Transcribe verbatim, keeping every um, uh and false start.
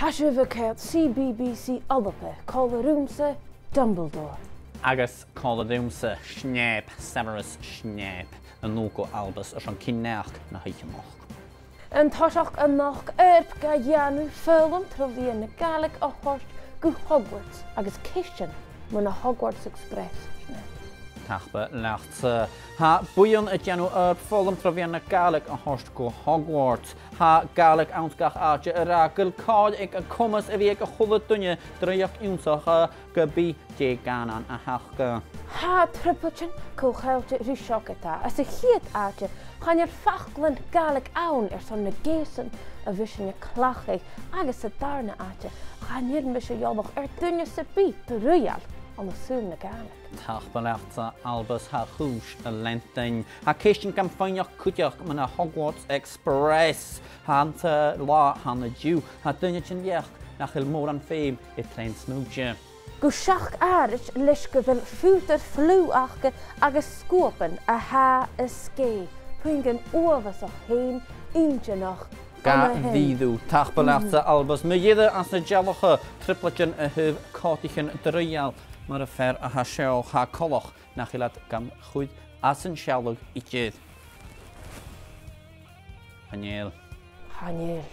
Tha sibh a' coimhead CBBC ALBA, còmhla riumsa, Dumbledore. Agus còmhla riumsa, Snape, Severus Snape, a-null gu Albus airson cinn-naidheachd na h-oidhche a-nochd. An toiseach a-nochd, oidhirp ga dhèanamh, foghlam tro mheadhan na Gàidhlig a thoirt gu Hogwarts agus ceistean mu na Hogwarts Express. Tapadh leatsa. Tha buidheann a' dèanamh oidhirp foghlam tro mheadhan na Gàidhlig a thoirt gu Hogwarts. Tha Gàidhlig anns gach àite, ag ràdh gu bheil còir aig a' chomas a bhith aig a h-uile duine draoidheachd ionnsachadh ge bith dè an cànan a th' aca. Tha trioblaidean co-cheangailte ri seo ge-tà. Anns a' chiad àite, chan eil faclan Gàidhlig ann airson na geusan a bhios sinn a' cleachdadh, agus sa dàrna àite, chan eil mise eòlach air duine sam bith draoidheil ann an saoghal na Gàidhlig. Tapadh leatsa, Albus, tha a' chùis a' leantainn. Tha ceistean gam faighneachd cuideachd mu na Hogwarts Express. Tha an t-, latha an-diugh, tha daoine den bheachd nach eil mòran feum air trèan-smùide. Gu seachd àraid leis gu bheil fuadar fliuch aca agus sguaban a tha a' sgèith. Puingean uabhasach fhèin inntinneach. Ga bhith thu. Tapadh leatsa, Albus. Mu dheireadh anns na dealbhan, trioblaidean a thaobh còtaichean draoidheil, mar am fear a tha seo, tha e coltach nach eil iad gam chur às an sealladh idir. Chan eil. Chan eil.